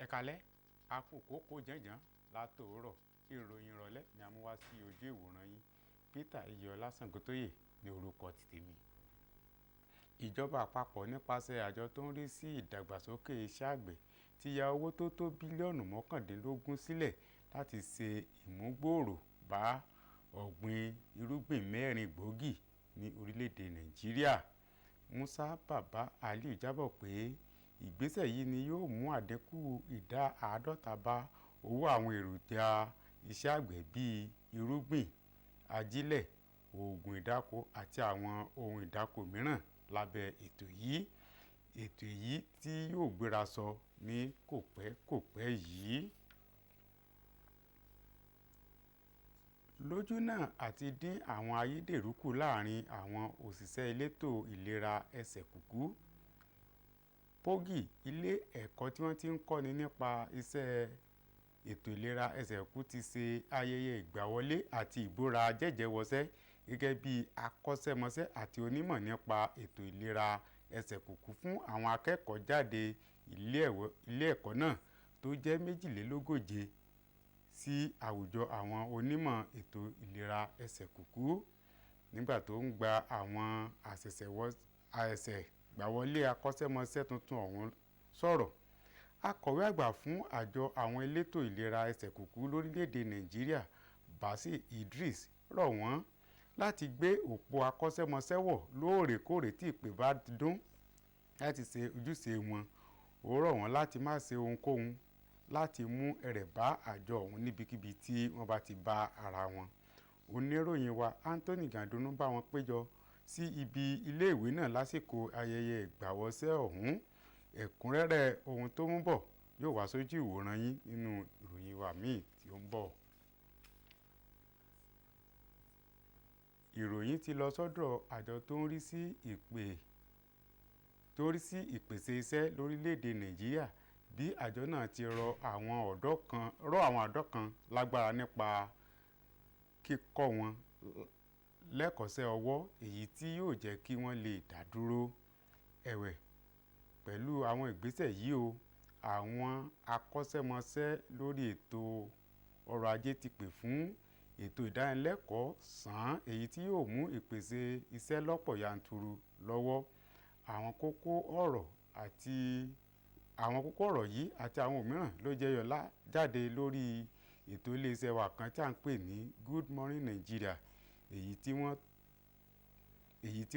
Ẹ̀kálẹ́, a kú kókó jẹ̀jẹ̀ látòórọ̀. Ìròyìn ìrọ̀lẹ́ ni a mú wá sí ojú ìwòran yín. Peter Iyọlá Sangotóyè ní orúkọ ti tèmi. Ìjọba àpapọ̀ nípasẹ̀ àjọ tó ń rí sí ìdàgbàsókè iṣẹ́ àgbẹ̀ ti ya owó tó tó bílíọ̀nù 19 sílẹ̀ láti ṣe ìmúgbòòrò bá ọ̀gbìn irúgbìn mẹ́rin gbòógì ní orílẹ̀-èdè Nàìjíríà. Musa Baba Aliyu jábọ̀ pé ìgbésẹ̀ yìí ni yóò mú àdínkù ìdá 50 bá owó àwọn èròjà iṣẹ́ àgbẹ̀ bíi irúgbìn, ajílẹ̀, oògùn ìdáko àti àwọn ohun ìdáko mìíràn lábẹ́ ètò yìí. Ètò yìí tí yóò gbéra sọ ní kòpẹ́kòpẹ́ yìí. Lójúnà àti dín àwọn ayédèrú kù láàrin àwọn òṣìṣẹ́ elétò ìlera ẹsẹ̀ kùkú. Pọ́gì, ilé ẹ̀kọ́ tí wọ́n ti ń kọ́ni nípa iṣẹ́ ètò ìlera ẹsẹ̀ kùkú, ti ṣe ayẹyẹ ìgbàwọlé àti ìbúra jẹ́jẹ̀wọṣẹ́ gẹ́gẹ́ bí akọ́ṣẹ́mọṣẹ́ àti onímọ̀ nípa ètò ìlera ẹsẹ̀ kùkú fún àwọn akẹ́kọ̀ọ́ jáde ilé ẹ̀kọ́ náà tó jẹ́ 42 sí àwùjọ àwọn onímọ̀ ètò ìlera ẹsẹ̀ kùkú. Nígbà tó ń gba àwọn àṣẹ̀ṣẹ̀gbàwọlé akọ́ṣẹ́mọṣẹ́ tuntun ọ̀hún sọ̀rọ̀, akọ̀wé àgbà fún àjọ àwọn elétò ìlera ẹsẹ̀ kùkú lórílẹ̀-èdè Nàìjíríà, Bassey Idris, rọ̀ wọ́n láti gbé òpó akọ́ṣẹ́mọṣẹ́ wọ̀ lóòrèkóòrè tí ìpè bá dún láti ṣe ojúṣe wọn. Ó rọ̀ wọ́n láti má ṣe ohunkóhun láti mú ẹ̀rẹ̀ bá àjọ ọ̀hún níbikíbi tí wọ́n bá ti bá ara wọn. Oníròyìn wa Anthony Gandunu bá wọn péjọ sí ibi iléèwé náà lásìkò ayẹyẹ ìgbàwọṣẹ́ ọ̀hún. Ẹ̀kúnrẹ́rẹ́ ohun tó ń bọ̀ yóò wá sójú ìwòran yín nínú ìròyìn wa míì tí ó ń bọ̀. Ìròyìn ti lọ sọ́dọ̀ àjọ tó ń rí sí ìpèsè iṣẹ́ lórílẹ̀-èdè Nàìjíríà bí àjọ náà ti rọ àwọn ọ̀dọ́ kan lágbára nípa kíkọ́ wọn lẹ́kọ̀ọ́ṣẹ́ ọwọ́ èyí tí yóò jẹ́ kí wọ́n lè dá dúró. Ẹ̀wẹ̀, pẹ̀lú àwọn ìgbésẹ̀ yìí o, àwọn akọ́ṣẹ́mọṣẹ́ lórí ètò ọrọ̀ ajé ti pè fún ètò ìdánilẹ́kọ̀ọ́ sàn èyí tí yóò mú ìpèsè iṣẹ́ lọ́pọ̀ yanturu lọ́wọ́. Àwọn kókó ọ̀rọ̀ yìí àti àwọn òmíràn ló jẹyọ jáde lórí ètò iléeṣẹ́ wa kan tí à ń pè ní Good Morning Nigeria, èyí tí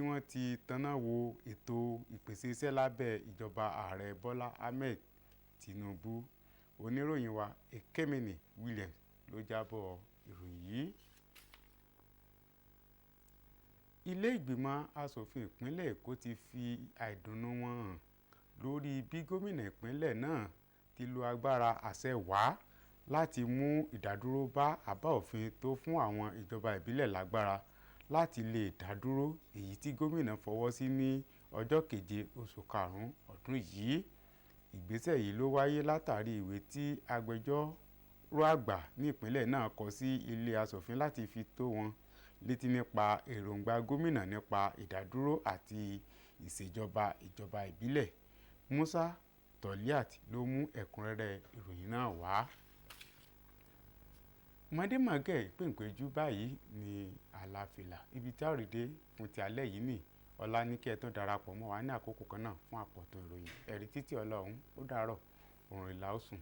wọ́n ti tanná wo ètò ìpèsè iṣẹ́ lábẹ́ ìjọba ààrẹ Bọ́lá Ahmed Tinubu. Oníròyìn wa Ekemini Williams ló jábọ̀ ìròyìn yìí. Ilé ìgbìmọ̀ asòfin ìpínlẹ̀ Èkó ti fi àìdùnnú wọn hàn lórí bí gómìnà ìpínlẹ̀ náà ti lo agbára àṣẹ wàá láti mú ìdádúró bá àbá òfin tó fún àwọn ìjọba ìbílẹ̀ lágbára láti lè dádúró, èyí tí gómìnà fọwọ́ sí ní ọjọ́ 7 oṣù karùn-ún ọdún yìí. Ìgbésẹ̀ yìí ló wáyé látàrí ìwé tí agbẹjọ́rò àgbà ní ìpínlẹ̀ náà kọ sí ilé asòfin láti fi tó wọn létí nípa èròǹgbà gómìnà nípa ìdádúró àti ìṣèjọba ìjọba ìbílẹ̀. Musa Toliat ló mú ẹ̀kúnrẹ́rẹ́ ìròyìn náà wá. Mọ̀démọ̀gẹ́ ìpéǹpéjú báyìí ní àlàáfíà ibi tí a rí dé fún ti alẹ́ yìí ní ọ̀la ní kí ẹ tún darapọ̀ mọ́ wa ní àkókò kan náà fún àkọ́tún ìròyìn. Ẹ̀rí títí ọlọ́run ó dàárọ̀, òrùn ìlà ó sùn.